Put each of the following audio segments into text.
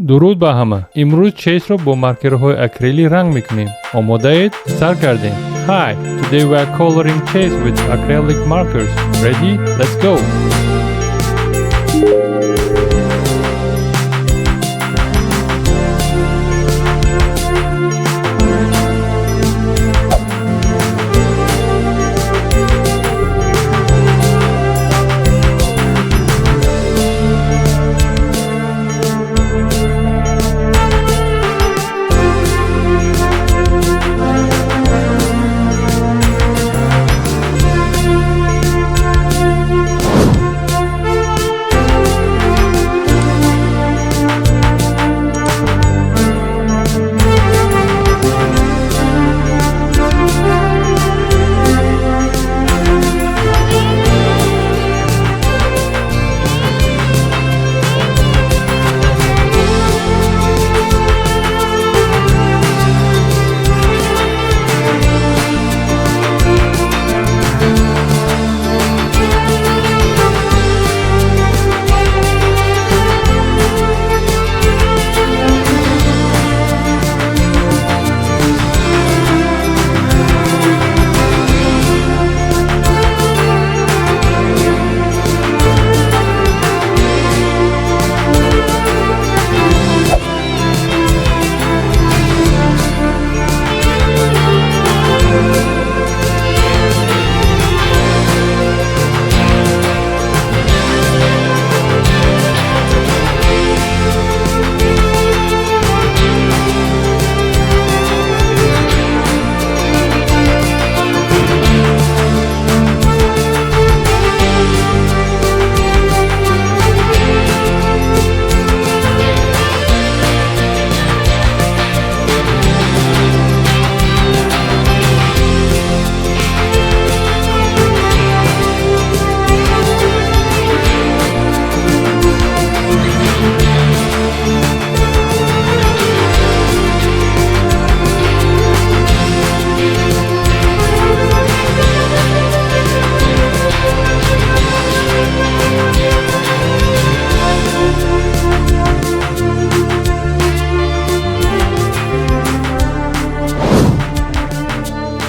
Дуруд ба ҳама! Имрӯз чейсро бо маркерҳои акрилӣ ранг мекунем. Омодаед? Сар кардем. Hi, today we are coloring chase with acrylic markers. Ready? Let's go!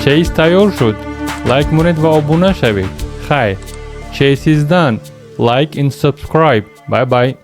Chase тайёр шуд. Лайк монед ва обуна шавед. Хайр. Chase is done. Like and subscribe. Bye bye.